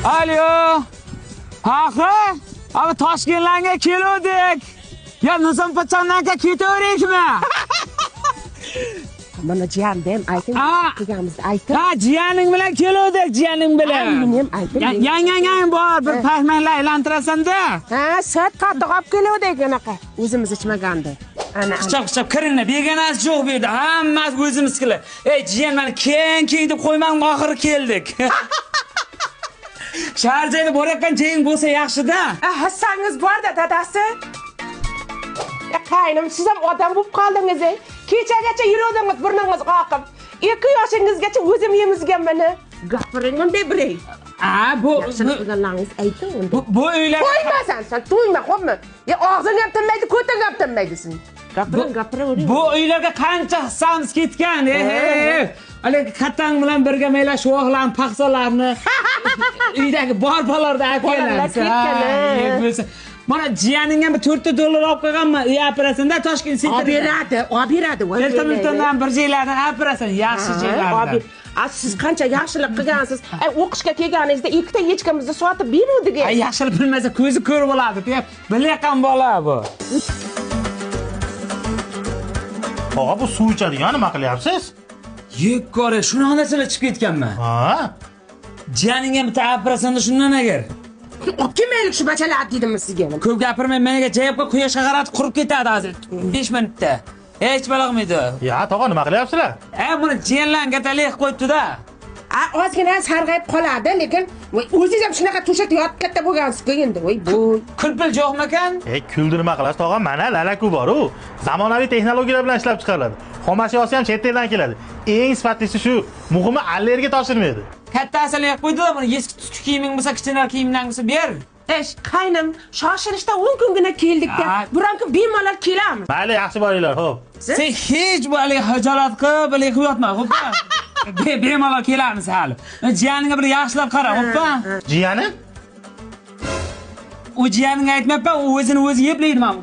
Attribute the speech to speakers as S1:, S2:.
S1: Alo. Ha, abi Toshkentlarga keluvdik. Ya Nizom pachondan ketaverikmi?
S2: Mana jiyandim ayting. Qilganimizni ayting.
S1: Ha, jiyaning bilan keluvdik, jiyaning bilan.
S2: Men ham aytdim.
S1: Yang bor, bir payhmaylar aylantirasanda.
S2: Ha, sut qattiq olib keluvdik anaqa. O'zimiz ichmagandi. Ana.
S1: Qichab kiringlar, begonasi yo'q bu yerda. Hammasi o'zimizkilar. Ey, jiyan mana keng deb qo'ymang, oxiri keldik. Shahar joyda borayotgan joying bo'lsa yaxshi-da.
S2: Hissangiz bor-da, dadasi. Qaynim, siz ham odam bo'lib qoldingiz. Kechagacha yuruvdingiz burningiz qoqib. 2 yoshingizgacha o'zim yemizgan meni. Gapiring unday biring.
S1: Ha, bu
S2: qilganlaringiz ayting unda.
S1: Bu uylar
S2: qo'ymasan, sen to'yma, xo'pmi? Ya og'zing ham tinmaydi, ko'ting ham tinmaydi sen. Gapiravering.
S1: Bu uylarga qancha hissamiz ketgan? Haligi katang bilan birga mayla shuvoqlarni, paxsalarni uydagi bor bolalarni olib kelamiz. Mana jiyaning ham bir 4 ta dollar olib qo'yganman, uy operatsiyada Toshkent
S2: Center'da. Olib beradi, olib beradi.
S1: Miltondan bir joylardan olib berasan, yaxshi joylardan.
S2: Siz qancha yaxshilik qilgansiz. Ay, o'qishga kelganingizda 2 ta echkamizni sotib beruvdik.
S1: Ay, yaxshilik bilmasa ko'zi ko'rib oladi, deb bilayotgan bola bu.
S3: Tog'a, bu suv ichadigan nima qilyapsiz?
S1: Yekkora, shunaqa narsalar chiqib ketganman.
S3: Ha?
S1: Jiyaning ham bitta operatsiyada shundan agar.
S2: Olib kelmaylik shu bachalarni dedim sizga.
S1: Ko'p gapirmay, menga jayobga quyoshga qaratib qurib ketadi hozir 5 minutda. Hech balo qilmaydi.
S3: Ya, tog'a, nima qilyapsizlar?
S1: Buni jiyanlarga talik qo'yibdi-da.
S2: Ozgina sarg'ayib qoladi, lekin o'zingiz ham shunaqa to'shakda yotib katta bo'lgansiz-ku endi. Voy, bu
S1: kulpil yo'qmikan?
S3: Kuldi nima qilasiz, tog'a? Mana lalaku bor-u. Zamonaviy texnologiyalar bilan ishlab chiqariladi. Xom ashyosi ham chet eldan keladi. Eng sifatlisi shu. Muhimi allergiya toshirmaydi.
S1: Katta asal yeb qo'ydi-da, buni eski tuski kiyiming bo'lsa, kichkina kiyimdan bo'lsa ber.
S2: Esh, qaynim, shoshilishda 10 kungina keldik-da. Biron kun bemalol kelamiz.
S3: Mayli, yaxshi boringlar, xo'p.
S1: Sen hech bu haligi hijolat qilib, haligi qilib yotma, xo'pmi? Bemalol kelamiz hali. Jiyaningga bir yaxshilab qara, xo'pmi?
S3: Jiyanim?
S1: U jiyaningga aytmayapman, u o'zini o'zi yeplaydi mana.